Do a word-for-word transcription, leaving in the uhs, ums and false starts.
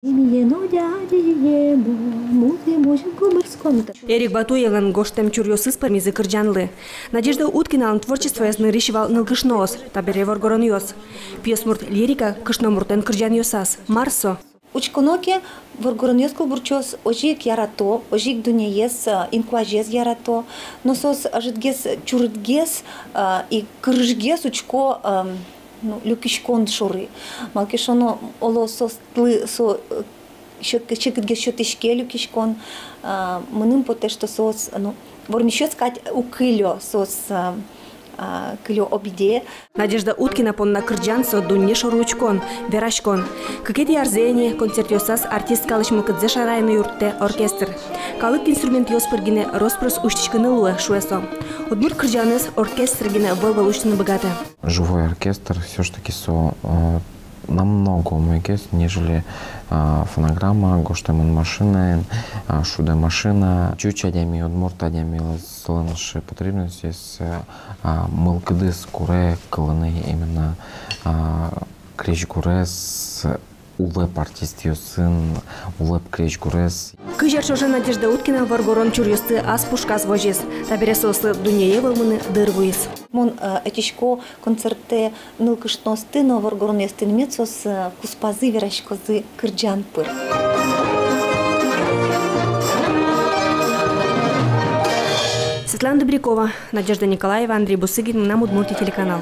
Имиен одядие музъем озьы гумырсконтэ. Эрик Батуевлэн гожтэм чуръёсыз пӧрмизы кырӟанлы. Надежда Уткиналэн творчествояз нырысь вал нылкышноос, табере воргоронъёс. Пиосмурт лирика кышномуртлэн кырӟанъёсаз. Мар со? Учконо ке, воргоронъёс, кылбурчиос озьы ик ярато, озьы ик дуннеез, э, инкуазез ярато, но соос ӧжытгес, чурытгес, э, и кырыжгес учко, эм, ну, люкиськон шоры. Малы ке шуоно, оло, соослы со, э, сё-, секытгес сётӥське люкиськон, э, мыным потэ, что соос, ну, вормисьёс кадь уг кылё, соос, э, а, кылё обиде. Надежда Уткина понна кырӟан — со дунне шоры учкон, вераськон. Кыкетӥ арзэ ини концертъёсаз артисткалэсь мылкыдзэ шараяны юрттэ оркестр. Калык инструментъёс пыр гинэ рос-прос усьтӥськыны луэ, шуэ со. Удмурт кырӟанэз оркестр гинэ выль-выль усьтыны быгатэ. Живой оркестр всё ж таки со, э, намного умойгес, нежели, а, фонограмма, гожтэмын машинаен, а, шудэ машина. Ӟуч адями, удмурт адями луэ, солэн сыӵе потребностьсэ, а, мылкыдыз куре кылыны именно, а, крезьгурез, улэп артистъёсын, улэп крезьгурез. Кызь ар ӵоже Надежда Уткина воргорон чуръёсты ас пушказ возиз. Табере соослы дуннее вӧлмыны дыр вуиз. Мон, э, ӧтисько концертэ нылкышноосты но воргоронъёсты но, мед соос, э, куспазы вераськозы кырӟан пыр. Светлана Добрякова, Надежда Николаева, Андрей Бусыгин, «Мынам Удмуртие» телеканал.